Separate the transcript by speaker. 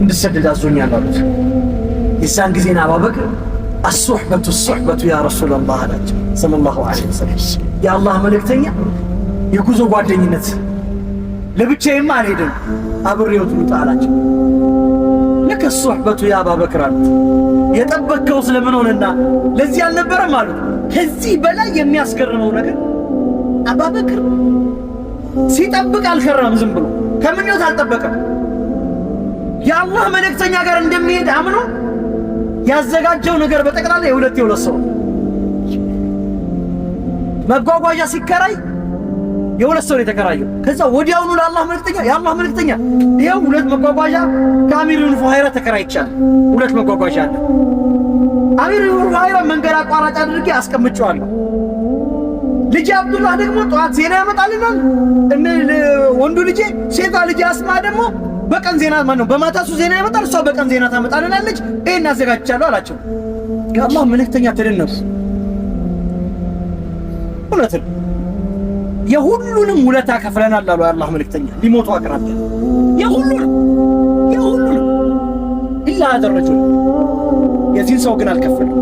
Speaker 1: እንድሰደድ አዞኛል አሉት። የዛን ጊዜን አባበክር الصحبة الصحبة يا رسول الله አላቸው صلى الله عليه وسلم። የአላህ መልእክተኛ የጉዞ ጓደኝነት ለብቻዬማ አልሄድም አብሬዎት ልውጣ አላቸው። لك الصحبة يا أبا بكر አሉት። የጠበቅከው ስለምን ሆነና ለዚህ አልነበረም አሉት። ከዚህ በላይ የሚያስገርመው ነገር አባበክር ሲጠብቅ አልከረመም። ዝም ብሎ ከምኞት አልጠበቀም። የአላህ መልእክተኛ ጋር እንደሚሄድ አምኖ ያዘጋጀው ነገር በጠቅላላ የሁለት የሁለት ሰው መጓጓዣ ሲከራይ የሁለት ሰው ነው የተከራየው። ከዛ ወዲያውኑ ለአላህ መልእክተኛ የአላህ መልእክተኛ ይኸው ሁለት መጓጓዣ ከአሚር ብን ፉሃይራ ተከራይቻለሁ። ሁለት መጓጓዣ አለ። አሚር ብን ፉሃይራ መንገድ አቋራጭ አድርጌ አስቀምጨዋለሁ። ልጄ አብዱላህ ደግሞ ጠዋት ዜና ያመጣልናል። ወንዱ ልጄ፣ ሴቷ ልጄ አስማ ደግሞ በቀን ዜና ማነው በማታ እሱ ዜና ያመጣል፣ እሷ በቀን ዜና ታመጣልናለች። ይሄን አዘጋጅቻለሁ አላቸው። የአላህ መልእክተኛ ተደነቁ። እውነት ነው። የሁሉንም ውለታ ከፍለናል አሉ የአላህ መልእክተኛ ሊሞቱ አቅራቢያ። የሁሉንም የሁሉንም إلا هذا الرجل የዚህን ሰው ግን አልከፈልም።